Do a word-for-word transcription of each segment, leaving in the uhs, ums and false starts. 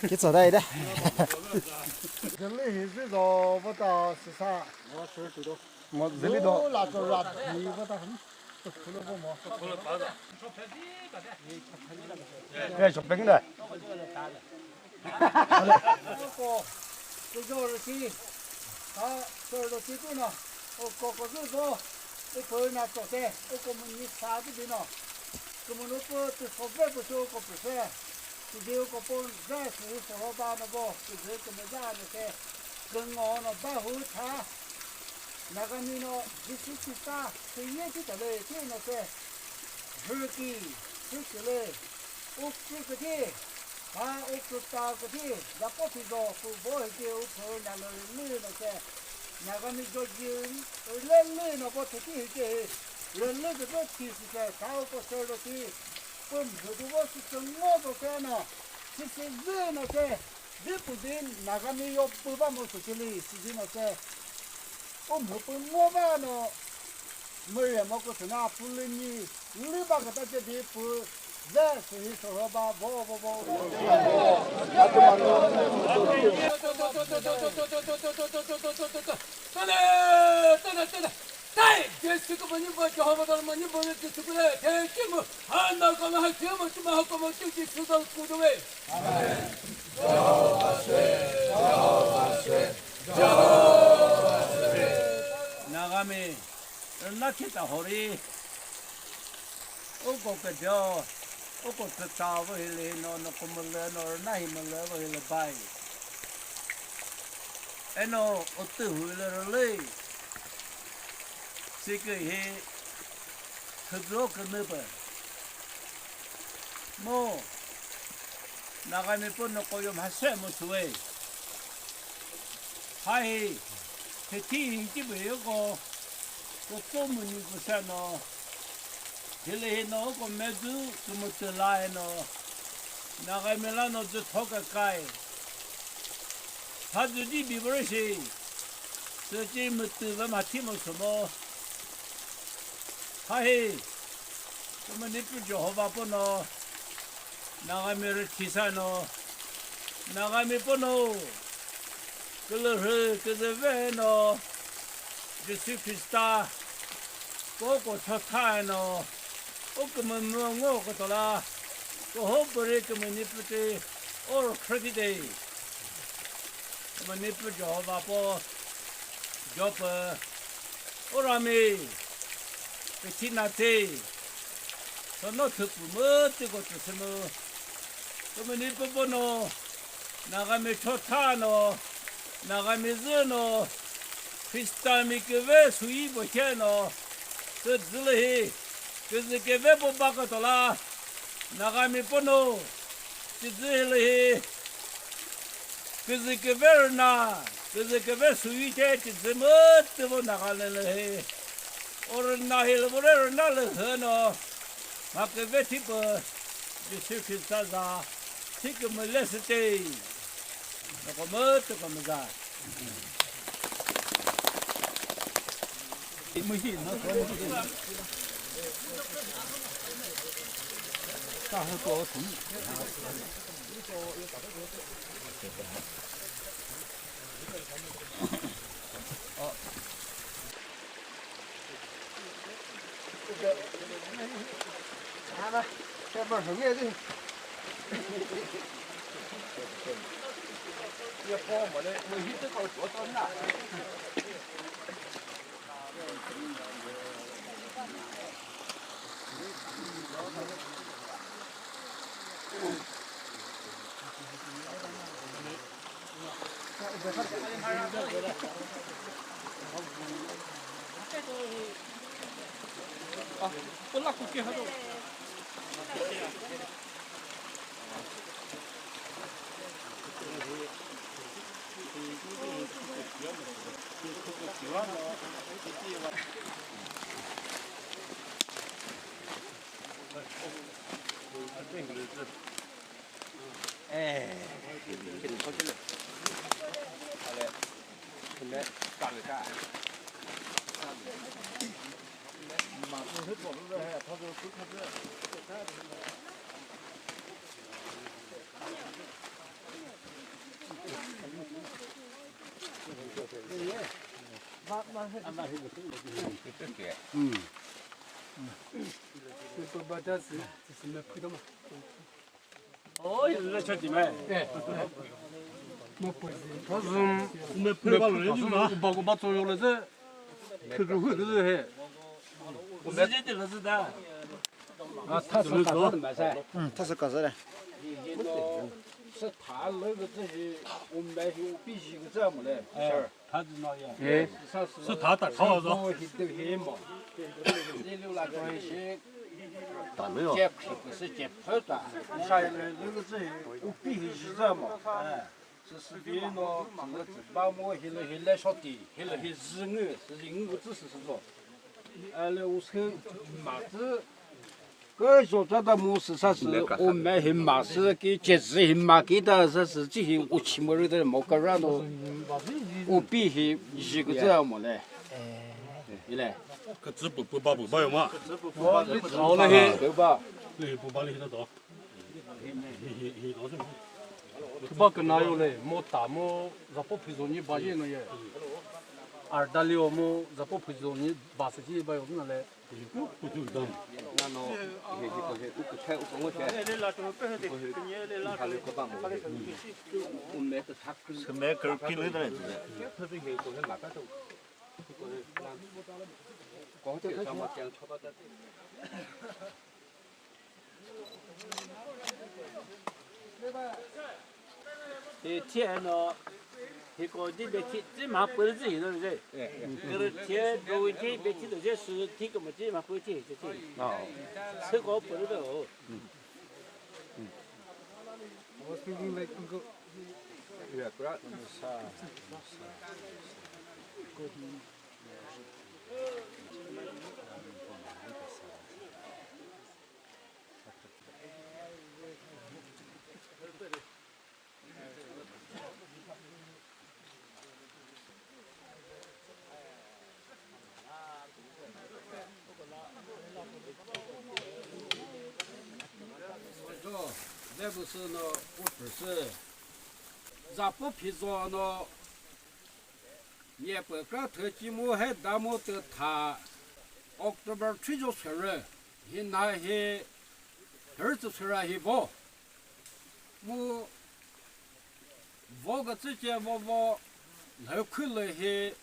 Ki tsa dai da. Zili hi zi zo vata sisa. Mo zili do. Lo la zo ra di vata. Ê, shopping da. Ko, ko zo rüsi. Ta, so rüsi pü na. O ko ko zo zo. O pü na to se. O ko mu ni sa di bi no. Ko mu no pü tu so ve pü so ko pü se. Ko de ko pon za su so ba na bo. Ko de ko me za na se. Ko ngo no ba hu tha. Nagami no Jisu Khrista, Khrista Yesu ta le, Khrista no se, Rüki, Khrista le, Ukhrü küthi, ha Ukhrü ta küthi, Jakob hizo, ku bo hike Ukhrü na le lü no se, Nagami jo jin, le lü no bo thiki hike, le lü de bo thi si se, ta ko se ro thi, pum hüdu bo si se ngo bo se no, si se lü no se, Dipüzü Nagami yo pü ba mo süsili, süsü no se, u mhü pü ngo ba no, mürümo küthü na pülü ni, lü ba küta che dipü, ve sühi soho ba, vo, vo, vo, vo. Tane, tane, tane. Tai, Jesu ko mani ba, Jehovah ko mani ba, Jesu ko le, te ke mo, ha na ko ha ke mo, tuma ha ko mo, tu Jesu ko ku do we. Amen. Jehovah se, Jehovah se, Jehovah se. Nagami, na kita hori. Uko ke dio, uko ke ta vo hile no, no ko mo le no, na hi mo le vo hile bai. Eno, o tü hu le ro le. Sike hi, thüzho künü pü. Mo, Nagami pü no ko yo mhase mo sü we. Ha hi, thethi hi ki bü yo ko, ko to mu ni ko sa no. Hile hi no ko mezü kümütü la hi no. Nagami la no zü thoka kai. Ha zü di bi bürü shi. Zü di mütü ve ma thi mo sü mo. Ha hi. Kümüni pü Jehovah pü no. Nagami rü thisa no. Nagami pü no. Külürhü küzüve no, Jesu Khrista, ko ko thotha no, o kümünu ngo ko tola, ko ho püri kümüni pütü, or khrüti de, kümüni pü Jehovah po, Job, o rami, püthi na te, sono thüpü mütü ko tüsü mu, kümüni pü bono, Nagami thotha no, Nagami zü no, Khristami küve süyi pü khe no, sü zü lü hi, küzü küve pü ba kha tola, Nagami pü no, sü zü hi lü hi, küzü küve rüna, küzü küve süyi khe sü zü mütü pü Nagami lü hi, o rüna hi lü pü rüna lü hü no, mha küve thi pü, Jisu Khrista za, thi kümüle süte. Noko mütü kümüza. Thasü kazü de. Sir. Sü tha ta kha zo. Tanü yo. Süsübi no, tsü ba mo, hilü hilü shoti, hilü hi zü ngü, süzi ngü kütsü süsü zo. Ale usü ma tsü, kö zo ta da mu süsa sü, u me hi ma sü ki, che zü hi ma ki ta sa sü, chi hi u chi mo rü de mo ka ra no, u pi hi zhi kütsü mo le. Ile. Kütsü pü pü ba pü ba yo ma. Kütsü pü pü ba. Pü ba. Pü ba. Pü ba le hi ta do. Thüba küna yo le, mo ta mo, zapo phüzonyi ba ye no ye. Ardalio mo, zapo phüzonyi ba sü ji ba yo na le. Na no, he, he, he, uku che, uku ngo che. Uku he, hale ko ba mo. Umme ta thak. Süme kür ki lü de. Ko che sa ma che cho ba ta. Hi thieno, hiko di bethi, di ma pü di hino je. Kürü thie, do di bethi do je, sü thi ko ma di ma pü thi, thi. Sü ko pü do. I was thinking like, Uncle. Yeah, correct. Zo, zebusü no, utüsü. Zapo phizo no, Nyepü kra thüchi mu he damu tü tha October three jo sürü, hi na hi, hürütsü sürü hi vo. Mu vo kütsü che vo vo, lhükhülü hi,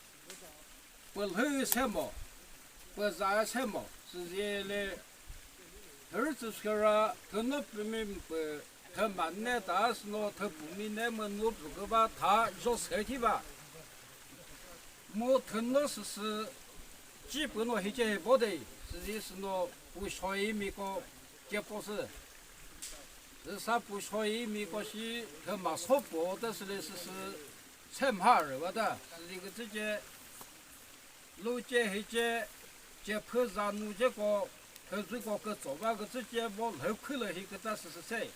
pülhü semo, püza semo, süzile, hürütsü sürü, thüno pümi pü, Thüma ne ta sü no thüpumi ne münu pü küva tha jo se thi va. Mu thüno süsü chi pü no hi che hi vo de, süzi sü no pu shoi mi ko che po sü. Süsa pu shoi mi ko shi thüma so po ta sü le süsü se mha rü va ta. Süzi kütsü che Lu che hi che, che phü za nu che ko, thüzü ko kütso va kütsü che vo lhükhülü hi küta süsü se.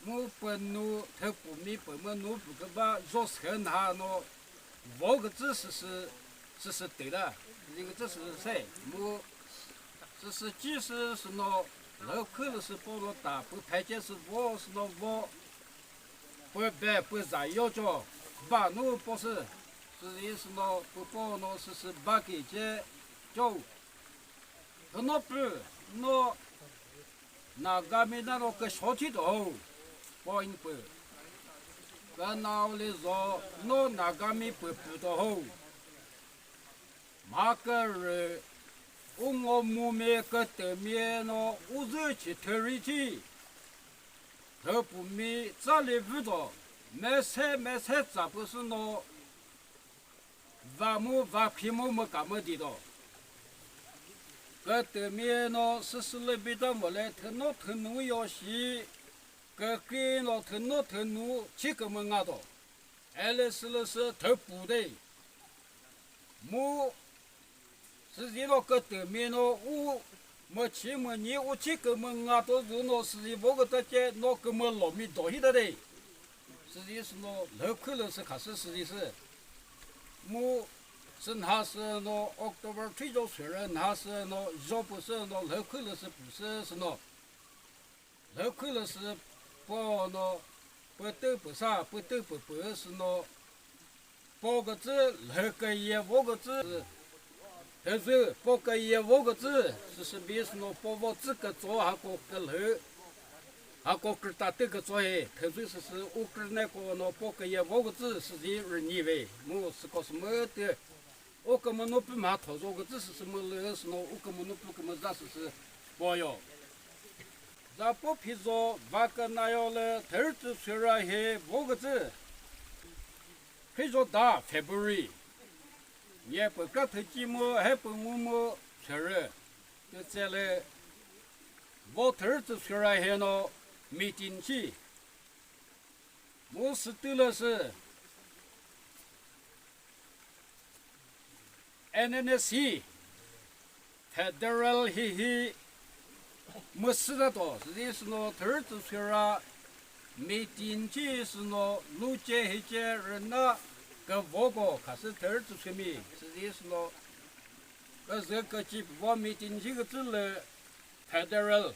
Mu pü nu thüpumi pü münu pü küva jo se nha no, vo kütsü süsü, süsü tüla, li kütsü süsü se. Mu süsü chi sü sü no, lhükhülü sü po no ta, pü phe che sü vo sü no vo, Pü be pü za yo cho, ba nu po sü, süzi sü no pü po no süsü ba ki che cho. Thüno pü no Nagami na ro küsho thi to ho. Point pü. Künao le zo no Nagami pü pü to ho. Mha kürü u ngo mu mi kütü mi no u zü chi thüri chi. Thüpu mi tsa le vü do. Mese mese tsa pü sü no. Va mu va khi mu mü ka mü di do. Kütü mi no süsü lü bi ta mo le thüno thünu yo shi. Kükri no thüno thünu chi kümü nga do. Ele sülüsü thüpu de. Mu süzi no kütü mi no u müchi münyi u chi kümü nga to zu no süzi vo küta che no kümü lo mi do hi ta de. Süzi sü no lhükhü lü sü khasü süzi sü. Mu sü nha sü no October three jo sürü nha sü no jo pü sü no lhükhü lü sü pü sü sü no. Lhükhü lü sü po no pütü püsa pütü püpü sü no po kütsü lhü küye vo kütsü thüzü po küye vo kütsü süsü bi sü no po vo tsü kütso hako külhü hako kürtatü kütso he thüzü süsü u kürüne ko no po küye vo kütsü süzi rünyi ve mu süko sü mütü. U kümünu pü mha thozo kütsü süsü mülü sü no u kümünu pü kümüza süsü poyo. Zapo phizo va künayo lü thürütsü sürü hi vo kütsü. Phizo da February. Nye pü kra thüchi mu he pü ngu mu sürü. Tütse lü vo thürütsü sürü hi no meeting chi. Mu sütü lü sü N N S hi federal hihi müsüta to süzi süno thürütsü sürü meeting chi süno luce hice rüna küvoko khasü thürütsü sümi süzi süno küzü küchi püvo meeting chi kütsü lü federal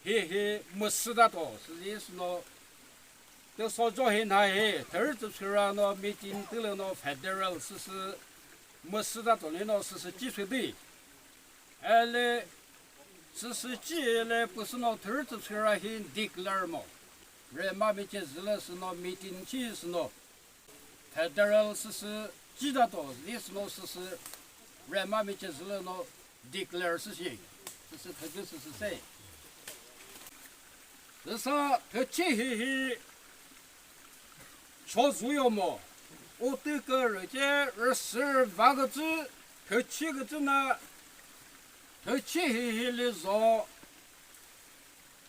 hihi müsüta to süzi süno tüsojo hi nha hi thürütsü sürü no meeting tülü no federal süsü müsüta to lino süsü chi südi. Ele süsü chi ele püsüno thürütsü sürü hi declare mo. Rema mi che zülü süno meeting chi süno. Federal süsü chida to, this no süsü rema mi che zülü no declare süsü, süsü thügü süsü se. Süsa thüchi hihi cho zuyo mo, utü kürü che rüsü va kütsü, thüchi kütsü na, thüchi hihi lizo,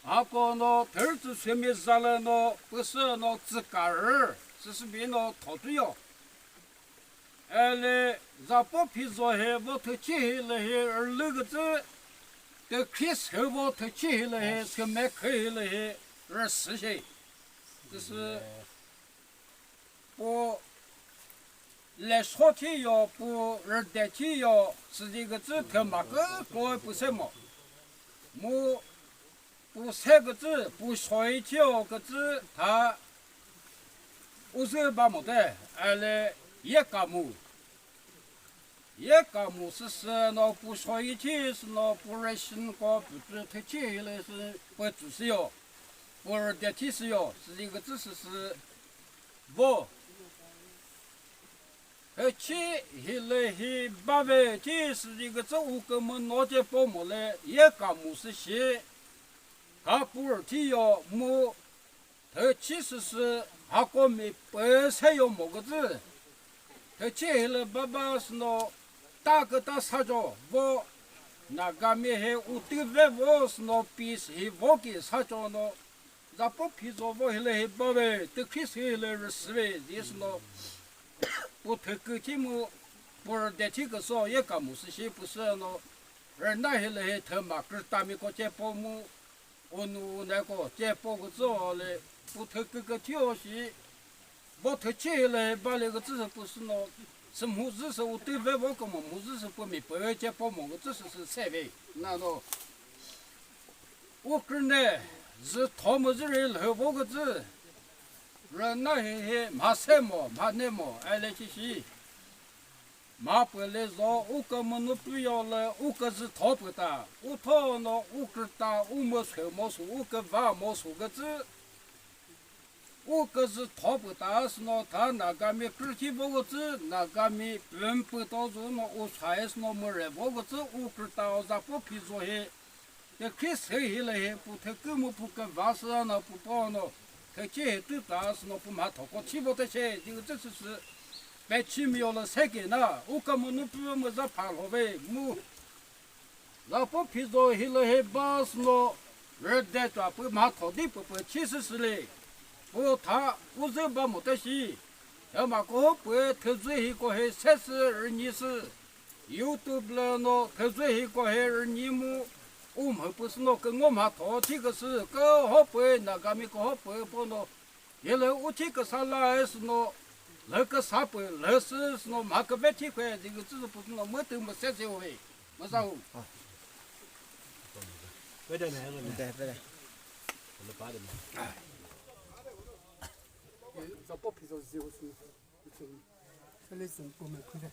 Ako no thürütsü sümi zalü no püsü no tsükarü süsübi no thotüyo. Eli zapo phizo hi vo thüchi hilü hi rülü kütsü, tükhri sü vo thüchi hilü hi, süme khü hilü hi rüsü shi. Süsü Pu lesho thiyo, pu rüde thiyo, süzi kütsü thüma kükro pü se mo. Mu pu se kütsü, pu shoi thiyo kütsü tha uzü ba mo te, ele ye kamu. Ye kamu süsü no pu shoyi thi sü no pu ration ko pütü thüchi hilü sü pütsü sü yo. Pu rüde thi sü yo. Süzi kütsü süsü vo. Thüchi hilü hi bave thi süzi kütsü u kümü no ce po mo le ye kamu sü shi. Kapur thi yo mu Thüchi süsü hako mi pü se yo mo kütsü. Thüchi hilü baba sü no ta küta sa cho vo Nagami he utü ve vo sü no peace hi vo ki sa cho no. Zapo phizo vo hilü hi bave tükhri sü hilü rüsüve zi sü no. Pu thükü thi mu pu rüde thi küso ye kamu sü shi pü sü no. Rüna hilü hi thüma kürtami ko ce po mu. Unu uneko ce po kütsü le pu thükü küthi o shi, vo thüchi le bale kütsü sü pü sü no, sü mhuzü sü utü ve vo kümü mhuzü sü pü mi pü ce po mo kütsü sü sü se ve. Na no. Ukrüne zü tho müzü ri lhü vo kütsü. Rüna hi hi mha se mo, mha ne mo, ele chi shi. Ma püh lü zo u kümünu püyo lü u küzü tho püh ta, u tho no u kürta u müsü mo sü u küva mo sü kütsü, u küzü tho püh ta sü no tha Nagami kürthi vo kütsü, Nagami püm püh to zo no u sai sü no müre vo kütsü u kürta o za po phi zo he. Te Christ he hi lü hi pu thekü mu pu küva sü na pu po no, thekhi hi tü ta sü no pu mha thoko thi vo te she, di kütsü sü sü, pe chi mi yo lü se ke na, u kümünu pü mu za pha lo ve mu. Za po phi zo hi lü hi ba sü no, rüde ta pu mha tho di pu pu chi sü sü le. Pu tha u zü ba mo te shi. Ya ma ko pu thezü hi ko he se sü rünyi sü. YouTube lü no thezü hiko he rünyi mu u mhü pü sü no küngo mha tho thi küsü kü ho pü Nagami kü ho pü po no. Ye lü u thi küsa la e sü no lü küsa pü lü sü sü no mha küve thi kue di kütsü sü pü sü no mütü müse se u he. Müsa u. Pede ne, pede. Pede, pede. Za po phi zo zi u sü. Sele zün pu me khude.